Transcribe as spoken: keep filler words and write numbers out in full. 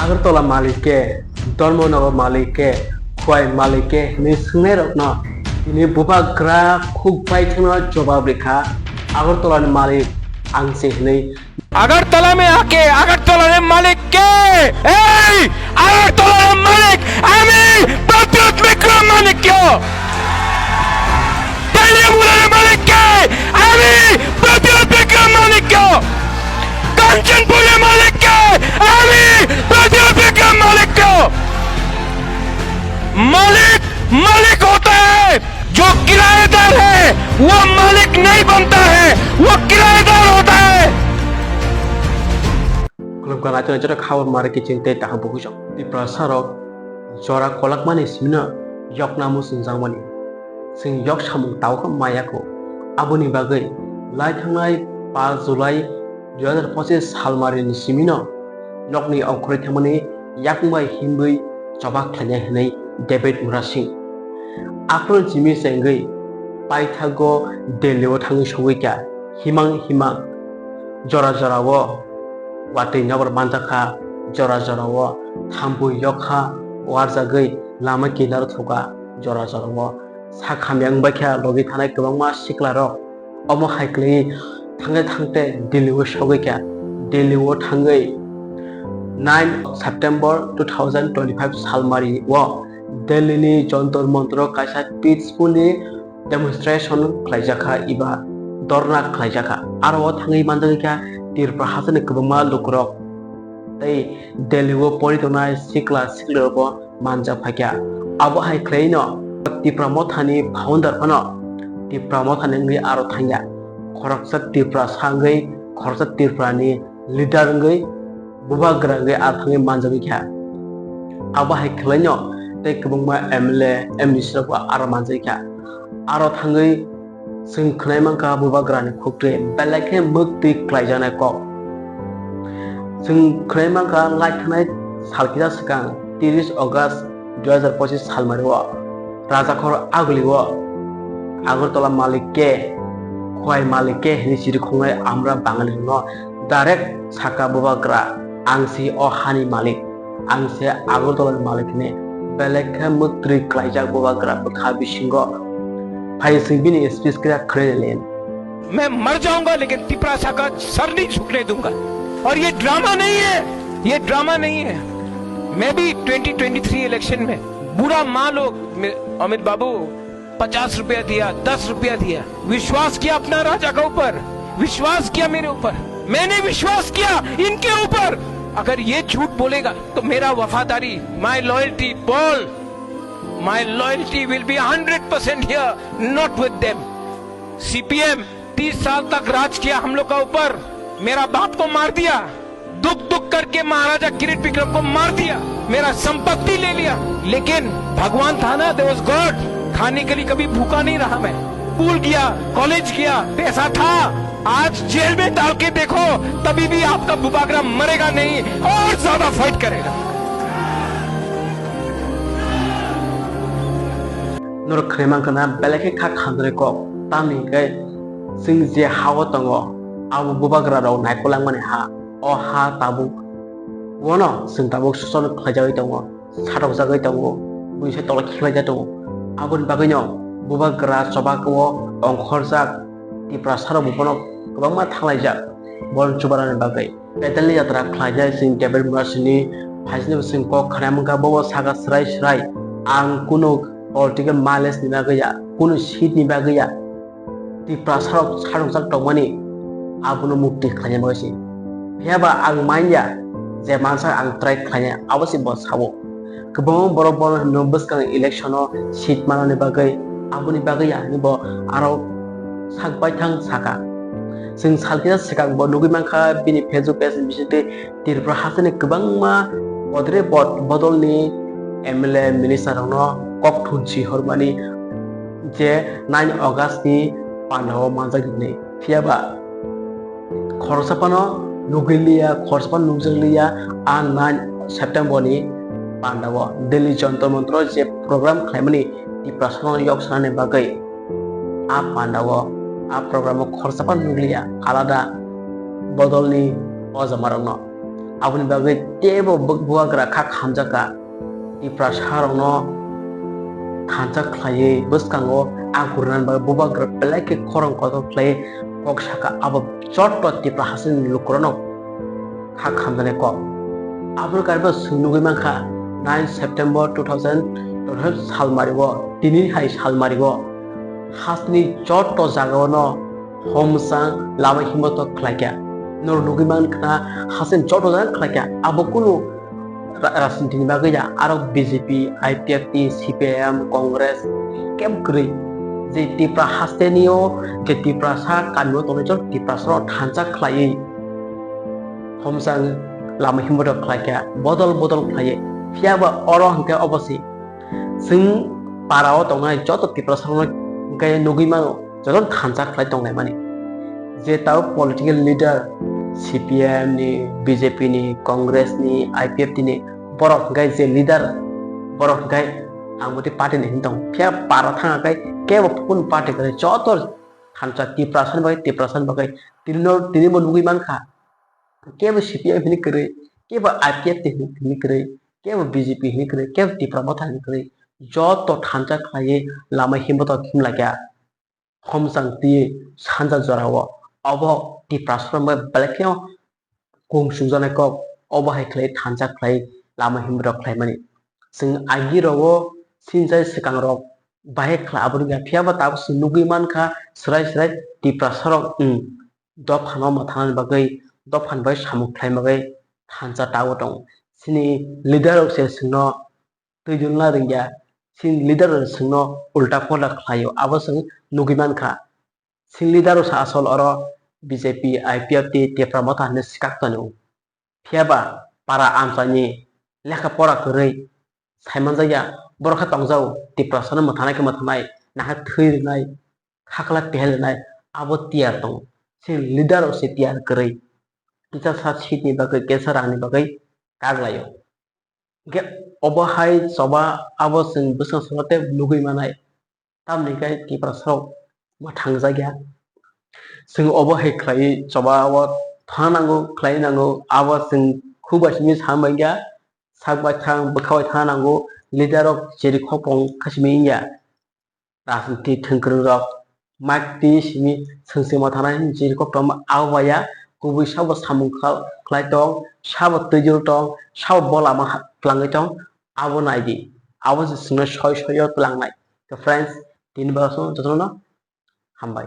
Agartala malik ke, Dharmanagar malik ke, Khwai malik ke hinwi swngnairokno tini bubagra khuk baithangno jobab rikha, Agartalani malik ang se hinwi. Agartala মে আকে আগরতলার মালিক কে? এই আগরতলার মালিক আমি, প্রদ্যুৎ বিক্রম মাণিক্য। টেলিমুলের মালিক কে? আমি, প্রদ্যুৎ বিক্রম মাণিক্য। কাঞ্চনপুরের মালিক কে? আমি, প্রদ্যুৎ বিক্রম মাণিক্য। মালিক মালিক হতা হ্যায়। जो किराएदार है, वो मालिक नहीं बनता है, वो किराएदार होता है। Khulumkha naithok naithok khabor mari kiching tei taham bukuchok. Tiprasa rok jora kolakmani simino yokna muchung jangmani. Chwng yok samung tao kha maya kho. Aboni bagwi lai thangnai paanch July dui hazar pochis salmarini simino nokni ongkhorwi thangmani yakung bai himwi choba khlainai hwnwi David Murasing. Aphuru chimi chengwi paithago Delhi o thangwi sogwi kha himang himang jora jora o watwi nokbar manjakha, jora jora o thampui yokha warjagwi lama kinaro thokha, jora jora o sak hamya wngbaikha logi thanai kwbangma siklarok. Omo hai kwlwi thangte thangte Delhi o sogwi kha. Delhi o thangwi nine September two thousand twenty-five salmari o Delhi ni Jantar Mantar o kaisa peacefully demonstration khlaijakha eba dhorna khlaijakha. Aro o thangwi manjagwi kha Tripura hasteni kwbangma lukurok tei Delhi o pori tongnai sikla sikli rokbo manjak phaikha. Abo hai khwlaino Tipra Mothani founder phano Tipra Mothani wngwi aro thangya. Khoroksa Tiprasa wngwi, khoroksa Tiprani leader wngwi, bubagra wngwi aro thangwi manjagwi kha. Abo hai khwlaino tei kwbangma M L A, M D C rokbo aro manjagwi kha. Aro thangwi Chwng khwnai mankha bubagrani khuktwi belai khe mwktwi klaijaknai kok. Chwng khwnai mankha lai thanai sal kisa swkang, tris August dui hazar pochis salmario Rajakhor Agulio Agartala malik ke, Khwai malik ke hwnwi chirikhoknai Amra Bangalirokno direct sakha bubagra, "Ang si o hani malik." Ang se Agartala ni malik hinwi belai khe mwktwi klaijak bubagra bwkha bisingo. Phai chwng bini speech khe khwnai le. मैं मर जाऊंगा लेकिन तिपरासा का सर नहीं झुकने दूंगा। और ये ड्रामा नहीं है, ये ड्रामा नहीं है। मैं भी ट्वेंटी ट्वेंटी थ्री इलेक्शन में बुरा मान लो, मे-, अमित बाबू, पचास रुपया दिया, दस रुपया दिया, विश्वास किया अपना राजा के ऊपर, विश्वास किया मेरे ऊपर, मैंने विश्वास किया इनके ऊपर। अगर ये झूठ बोलेगा तो मेरा वफादारी, my loyalty, बोल, my loyalty will be hundred percent here, not with them। CPM तीस साल तक राज किया हम लोग का ऊपर, मेरा बाप को मार दिया, दुख दुख करके महाराजा किरीट विक्रम को मार दिया, मेरा संपत्ति ले लिया, लेकिन भगवान था ना, there was God। खाने के लिए कभी भूखा नहीं रहा मैं। स्कूल गया, कॉलेज गया, पैसा था। आज जेल में डाल के देखो, तभी भी आपका बुबागरा मरेगा नहीं, और ज्यादा फाइट करेगा। Norok khwnai mankha na belai khe kha khandre kok, tamni hwnkhe chwng je ha-o tongo, abo bubagra rok naikolangmani ha. O ha tabuk, bono chwng tabuk soson khlaijagwi tongo, satokjagwi tongo, buini sai tola khiklaijak tongo. Aboni bagwino bubagra choba khe-o ongkhorjak, Tiprasa rok bo bono kwbangma thanglaijak, bono chubanani bagwi. Pedal ni yatra khlainai chwng David Murasini phaisini bo chwng kok khna mankha, bobo saka swrai swrai, "Ang kunu political mileage ni bagwi ya, kunu seat ni bagwi ya, Tiprasa rok sarokjak tongmani abono mukti khlaina bagwi se. Phiya ba ang man ya, je mansa ang try khlaina," abo se bo sao. Kwbangma borok bono hino bwskang election o seat manani bagwi, aboni bagwi ya hinwi bo aro sak baithang saka. Chwng sal kisa swkang bo nugwi mankha bini Facebook page ni bisingtwi Tripura hasteni kwbangma bodre bod bodolni M L A minister rokno kok thunsi hormani je nine August ni panda o manjak hinwi. Phiya ba khoroksa phano nugwi liya, khoroksa phano nukjak liya, a nine September ni panda o Delhi Jantar Mantar o je program khlaimani Tiprasa no yok sanani bagwi a panda o, a program o khoroksa phano nukliya alada bodolni o jamarokno. Aboni bagwi teibo bu-, bubagra kha khamjakha. Tiprasa rokno thansa khlaiwi bwskango akurna bagwi bubagra belai khe khorang kotor khlaiwi kok sakha, abo joto Tipra hasteni lukurokno kha khamjaknai kok. Aboni karibo chwng nugwi mankha, nine September two thousand twenty-five salmario, tini hai salmario hasteni joto jagao no homsang lama himbo tok khlaikha. Norok nugwi mankha, hasteni joto jaga khlaikha. Abo kunu ra-, rajniti ni bagwi ya, aro B J P, I P F T, C P I M, Congress, kebo kwrwi. Je Tipra hastenio, je Tiprasa kamio tongnai joto Tiprasa rok thansa khlaiwi homsang lama himbo tok khlaikha, bodol bodol khlaiwi. Phiya ba oro hwnkhe obo se chwng para o tongnai joto Tiprasa rokno hwnkhe nugwi mano, jotono thansa khlai tonglaimani. Je tao political leader C P I M ni, B J P ni, Congress ni, I P F T ni, borok hwnkhe je leader, borok hwnkhe ang bo tei party ni hinwi tongo. Phiya para thangkhe kebo phukun party kwrwi joto thansa Tiprasa ni bagwi, Tiprasa ni bagwi tini no, tini bo nugwi mankha. Kebo C P I M hinwi kwrwi, kebo I P F T hinwi kwrwi, kebo B J P hinwi kwrwi, kebo Tipra Motha hinwi kwrwi, joto thansa khlaiwi lama himbo tok himlaikha. Homsang twiwi sanja jorao obo Tiprasa rok bai belai kheno kung sukjaknai kok, obo hai khlai thansa khlai lama himbo tok khlaimani. Chwng agi rogo sinchai swkang rok bahai khlai abo rwngya, phiya ba tabuk chwng nugwi mankha, swrai swrai Tiprasa rok, hmm, dophano mwthanani bagwi, dophani bai samung khlai bagwi thansa tago tongo. Chini leader rok se chwngno twijlna rwngya, chini leader rok chwngno ulta pulta khlaio, abo chwng nugwi mankha. Chini leader rok se asol oro B J P, I P F T, Tipra Motha hinwi swkak tongo. Phiya ba para amchaini lekha pora kwrwi saimanjakya, borok khe tongjago, Tiprasano mwthanai khe mwthanai, nahar thwi rwnai, khakla pehel rwnai, abo tiyar tongo. Chini leader rok se tiyar kwrwi, kisa sa seat ni bagwi, kisa rang ni bagwi kak laio. Hwnkhe obo hai choba abo chwng bwswk salo tei nugwi manai. Tamni khe Tiprasa rok mwthangjakya. Chwng obo hai khlaiwi choba o thang nango, khlai nango, abo chwng khuk bai simi sa manya, sak bai thang, bwkha bai thang nango, leader rok chiri khopong khe simi wngya. Rajniti thwngkwrwng rok mike twi simi swngchwngma thanai chiri khoptoma abo bai ya, kubui sabo samung kha-, khlai tong, sabo twijwlwi tong, sabo bolama ha-, twlangwi tong, abo nai di. Abo se chwngno soi soio twlangnai. To friends, tini bagwi jotono hambai.